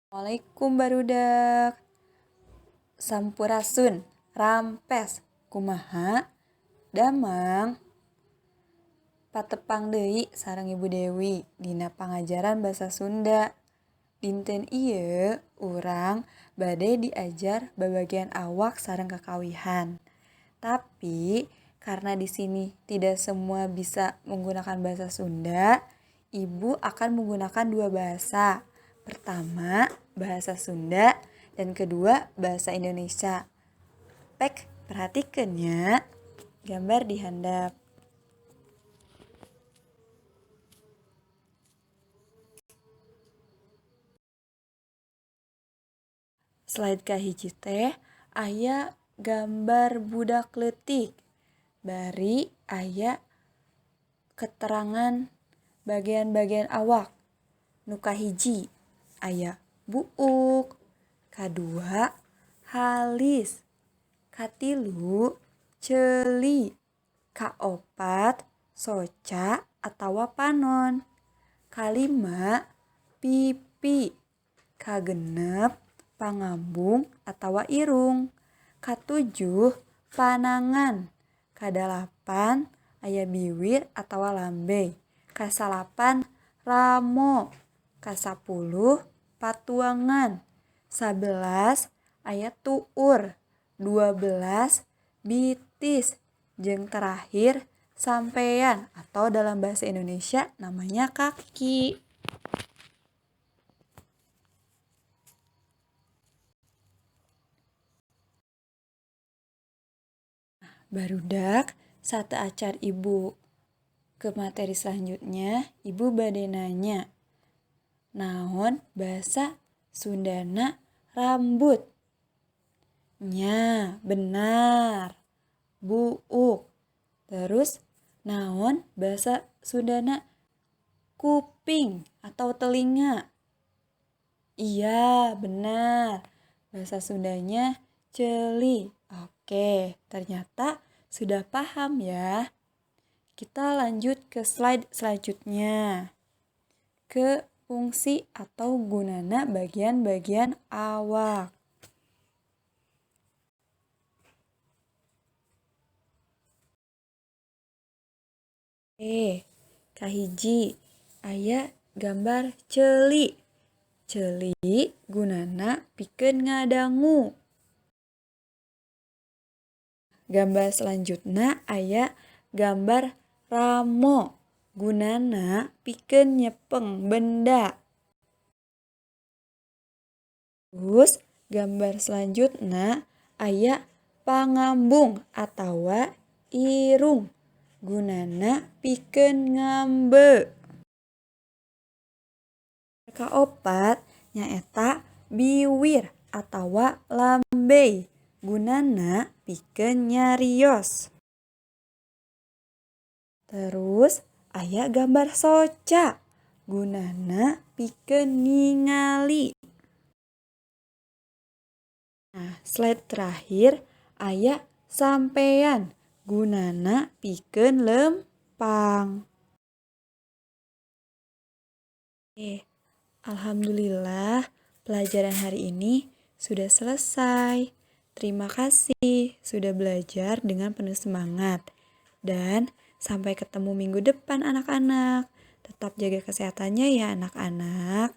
Assalamualaikum, barudak. Sampurasun, rampes, kumaha? Damang? Patepang deui sareng Ibu Dewi dina pangajaran basa Sunda. Dinten ieu urang bade diajar babagian awak sareng kakawihan. Tapi karena di sini tidak semua bisa menggunakan bahasa Sunda, Ibu akan menggunakan dua bahasa. Pertama, bahasa Sunda, dan kedua, bahasa Indonesia. Pek, perhatikan ya. Gambar di handap. Slide kahiji teh aya gambar budak leutik. Bari aya keterangan bagian-bagian awak. Nu kahiji aya buuk, kadua halis, katilu ceuli, kaopat soca atawa panon, kalima pipi, kagenep pangambung atawa irung, katujuh panangan, kadalapan aya biwir atawa lambe, kasalapan ramo, kasapuluh patuangan, 11 aya tuur, 12 bitis, jeung terakhir sampean atau dalam bahasa Indonesia namanya kaki. Barudak, sateuacan Ibu ke materi selanjutnya, Ibu bade nanya. Naon bahasa Sundana rambut? Nya, benar. Buuk. Terus naon bahasa Sundana kuping atau telinga? Iya, benar. Bahasa Sundanya ceuli. Oke, ternyata sudah paham ya. Kita lanjut ke slide selanjutnya. Ke fungsi atau gunana bagian-bagian awak. Kahiji aya gambar ceuli. Ceuli gunana pikeun ngadangu. Gambar selanjutna aya gambar ramo. Gunana pikeun nyepeng benda. Terus gambar selanjutna aya pangambung atawa irung. Gunana pikeun ngambe. Kaopat nyaeta biwir atawa lambe. Gunana pikeun nyarios. Terus aya gambar soca. Gunana pikeun ningali. Nah, slide terakhir aya sampean. Gunana pikeun lempang. Oke, alhamdulillah pelajaran hari ini sudah selesai. Terima kasih sudah belajar dengan penuh semangat. Dan sampai ketemu minggu depan, anak-anak. Tetap jaga kesehatannya ya, anak-anak.